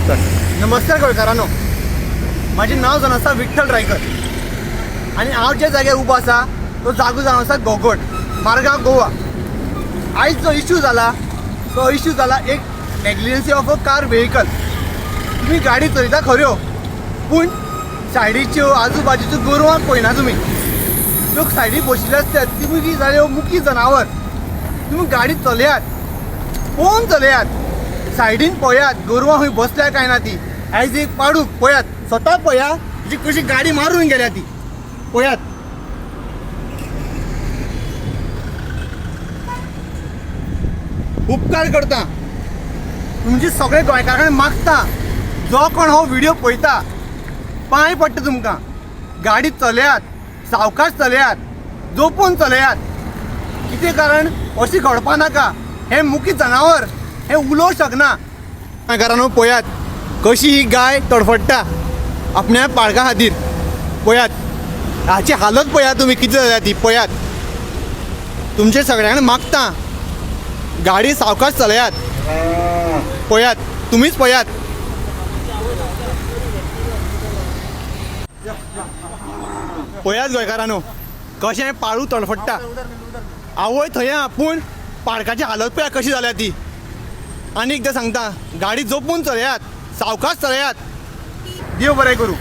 नमस्कार गोंयकारांनो, म्हाजें नांव जावन आसा विठ्ठल रायकर आनी हांव ज्या जाग्यार उबो आसा तो जागो जावन आसा गोगोट, मारगांव, गोवा. आयज जो इश्यू जाला तो इश्यू जाला एक negligence of a car vehicle. तुमी गाडी चलयता खऱ्यो, पूण सायडीच्यो आजूबाजूच्यो गोरवांक पळयना तुमी. लोक सायडीक बशिल्ले आसतात, ती कितें जाल्यो मुकी जनावर. तुमी गाडी चलयात, पळोवन चलयात, सायडीन पळयात गोरवां खंय बसल्या काय ना ती. आयज एक पाडूक पळयात, स्वता पळया जी कशी गाडी मारून गेल्या ती पळयात. उपकार करता तुमचे सगळे गोंयकारां मागता, जो कोण हो व्हिडिओ पळयता पांय पडटा तुमकां, गाडी चलयात, सावकाश चलयात, जोपून चलयात. कितें कारण अशी घडपा नाका. हें मुकी जनावर, हें उलोवंक शकना. गोंयकारांनो पळयात कशी ही गाय तडफडटा आपल्या पाडका खातीर. पळयात हाची हालत, पळयात तुमी कितें जाल्या ती पळयात. तुमचे सगळ्यांक मागता, गाडी सावकाश चलयात. पळयात, तुमीच पळयात. पळयात गोंयकारांनो कशें पाळू तडफडटा. आवय थंय आहा, पूण पाडकाची हालत पळया कशी जाल्या ती. आनी एकदां सांगता, गाडी जपून चलयात, सावकाश चलयात. देव बरें करूं.